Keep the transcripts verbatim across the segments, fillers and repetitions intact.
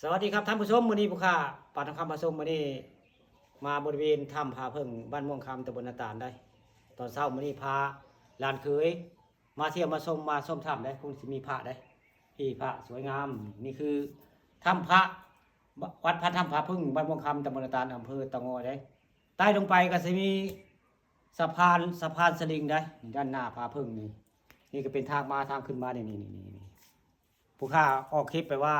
สวัสดีครับท่านผู้ชม มื้อนี้ผู้ข้าปาดทองคำพาชม มื้อนี้มาบริเวณถ้ำผาเพิ่ง บ้านม่วงคำ ตำบลนาตาลได้ ตอนเช้ามื้อนี้พาหลานเขยมาเที่ยวมาชม มาชมถ้ำได้ คงสิมีพระได้ พี่พระสวยงาม นี่คือถ้ำพระ วัดพระถ้ำผาเพิ่ง บ้านม่วงคำ ตำบลนาตาล อำเภอเต่างอยได้ ใต้ลงไปก็สิมีสะพาน สะพานสลิงได้ ด้านหน้าผาเพิ่งนี่ นี่ก็เป็นทางมาทางขึ้นมา นี่ นี่ นี่ นี่ นี่ ผู้ข้าออกคลิปไปว่า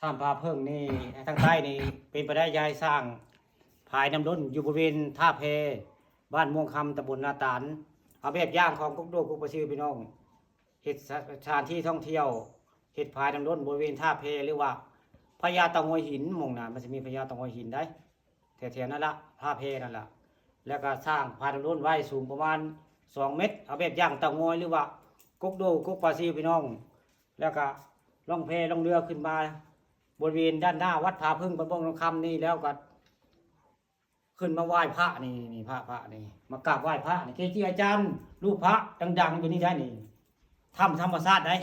ถ้ำผาเพิ่งนี่ ทางใต้นี่ เป็นไปได้อยากให้สร้างฝายน้ำล้นอยู่บริเวณท่าแพ บ้านม่วงคำ ตำบลนาตาล เอาแบบอย่างของกกโดกกกปลาซิวพี่น้อง เฮ็ดสถานที่ท่องเที่ยว เฮ็ดฝายน้ำล้นบริเวณท่าแพ หรือว่าพญาเต่างอยหิน หม่องนั้นมันสิมีพญาเต่างอยหินได้ แถวๆนั้นละ ท่าแพนั่นละ แล้วก็สร้างฝายน้ำล้นไว้สูงประมาณสองเมตร เอาแบบอย่างเต่างอยหรือว่ากกโดกกกปลาซิวพี่น้อง แล้วก็ล่องแพล่องเรือขึ้นมา บริเวณด้านหน้าวัดผาเพิ่ง บ้านม่วงคำนี่ แล้วก็ขึ้นมาไหว้พระนี่ นี่พระ พระนี่ มากราบไหว้พระนี่ เกจิอาจารย์ รูปพระดังๆอยู่นี่ได้นี่ ถ้ำธรรมชาติได้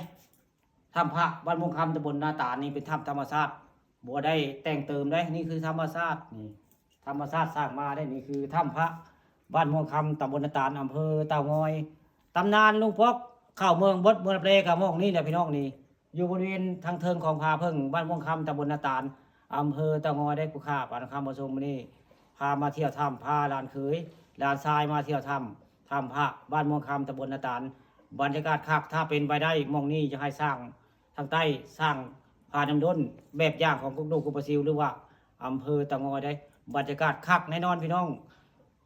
ถ้ำพระบ้านม่วงคำ ตำบลนาตาลนี่ เป็นถ้ำธรรมชาติ บ่ได้แต่งเติมได้ นี่คือธรรมชาตินี่ ธรรมชาติสร้างมาได้ นี่คือถ้ำพระบ้านม่วงคำ ตำบลนาตาล อำเภอเต่างอย ตำนานลุงป๊อกเข้าเมืองบดเมืองแปลกะหม่องนี่แหละพี่น้องนี่ อยู่บริเวณทางเทิงของผาเพิ่ง บ้านม่วงคำ ตำบลนาตาล อำเภอเต่างอยได้ ผู้ข้าปาดทองคำพาชม มื้อนี้พามาเที่ยวถ้ำ พาหลานเขยหลานชายมาเที่ยวถ้ำ ถ้ำพระบ้านม่วงคำ ตำบลนาตาล บรรยากาศคัก ถ้าเป็นไปได้หม่องนี้จะให้สร้าง ทางใต้สร้างฝายน้ำล้นแบบอย่างของกกโดกกกปลาซิว หรือว่าอำเภอเต่างอยได้ บรรยากาศคักแน่นอนพี่น้อง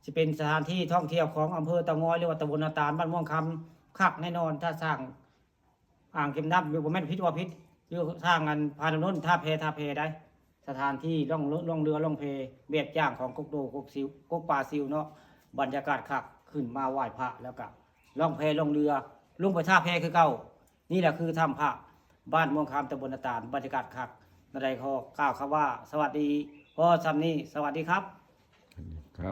สิเป็นสถานที่ท่องเที่ยวของอำเภอเต่างอย หรือว่าตำบลนาตาล บ้านม่วงคำ คักแน่นอน ถ้าสร้างอ่างเก็บน้ำอยู่ บ่แม่นผิดว่าผิด อยู่สร้างอันฝายน้ำล้นท่าแพ ท่าแพได้ สถานที่ล่องเรือ ล่องเรือล่องแพ แบบอย่างของกกโดกกกซิว กกปลาซิวเนาะ บรรยากาศคัก ขึ้นมาไหว้พระแล้วก็ล่องแพล่องเรือ ลงไปท่าแพคือเก่า นี่แหละคือถ้ำพระบ้านม่วงคำ ตำบลนาตาล บรรยากาศคัก นาใดขอกล่าวคำว่าสวัสดี พอส่ำนี้ สวัสดีครับ